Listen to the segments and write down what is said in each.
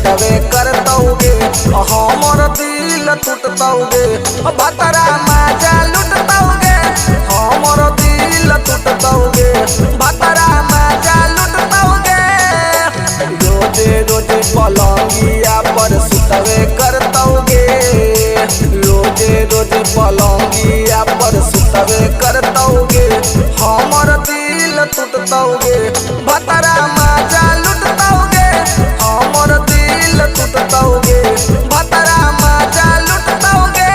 सुतवे करतौगे, हमर दिल टूटतौगे, भतरा माजा लुटतौगे, हमर दिल टूटतौगे, भतरा माजा लुटतौगे। रोजे रोजे पलंगिया पर सुतवे करतौगे, रोजे रोजे पलंगिया पर सुतवे करतौगे, हमर दिल टूटतौगे, भतरा माजा लुटतौगे, हमर दिल टूटतौगे, भतरा माजा लुटतौगे,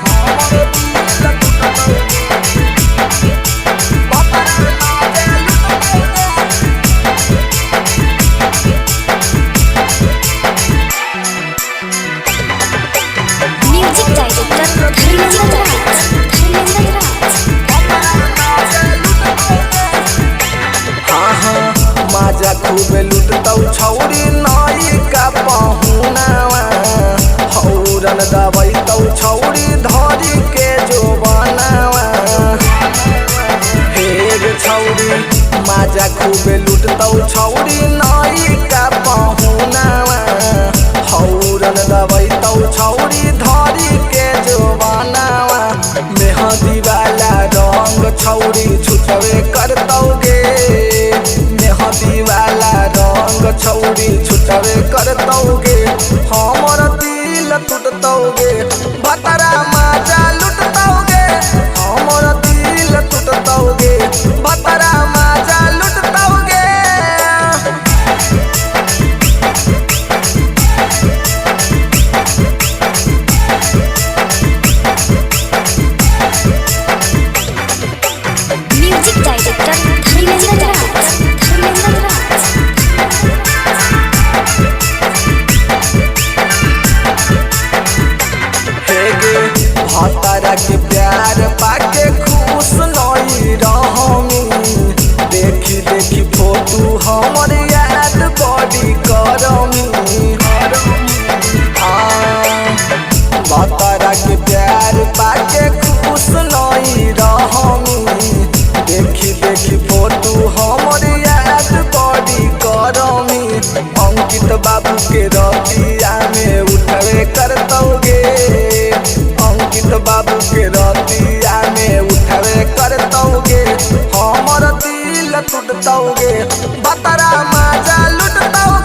हमर दिल टूटतौगे, भतरा माजा लुटतौगे। Music director Dharmendra Raj, Dharmendra Raj. हाँ हाँ माजा खूबे लुटतौ छौरी नाई का पहुनावा, हौरन दबैतौ छौरी धरी के जो बनावा। हे गे छौरी माजा खूबे लुटतौ छौरी नाई का पहुनावा, हौरन दबैतौ छौरी धरी के जो बनावा। मेहंदी वाला रंग छौरी छुटवे करतौगे, मेहंदी वाला रंग छौरी छुटवे करतौगे, हमर दिल टूटतौगे, भतरा माजा लुटतौगे, हमर दिल टूटतौगे, भतरा माजा लुटतौगे। Music director Dharmendra Raj, Dharmendra Raj. हे गे भतरा के प्यार पाके खुश नहीं रहमी, देखी देखी फोटो हमर याद बड़ी करमी। हाँ, भतरा के प्यार पाके खुश नहीं रहमी, देखी देखी फोटो हमर याद बड़ी करमी। अंकित बाबू के रतिया में उठवे करतौगे, अंकित बाबू के रतिया में उठवे करतौगे, हमर दिल टूटतौगे, भतरा माजा लुटतौगे।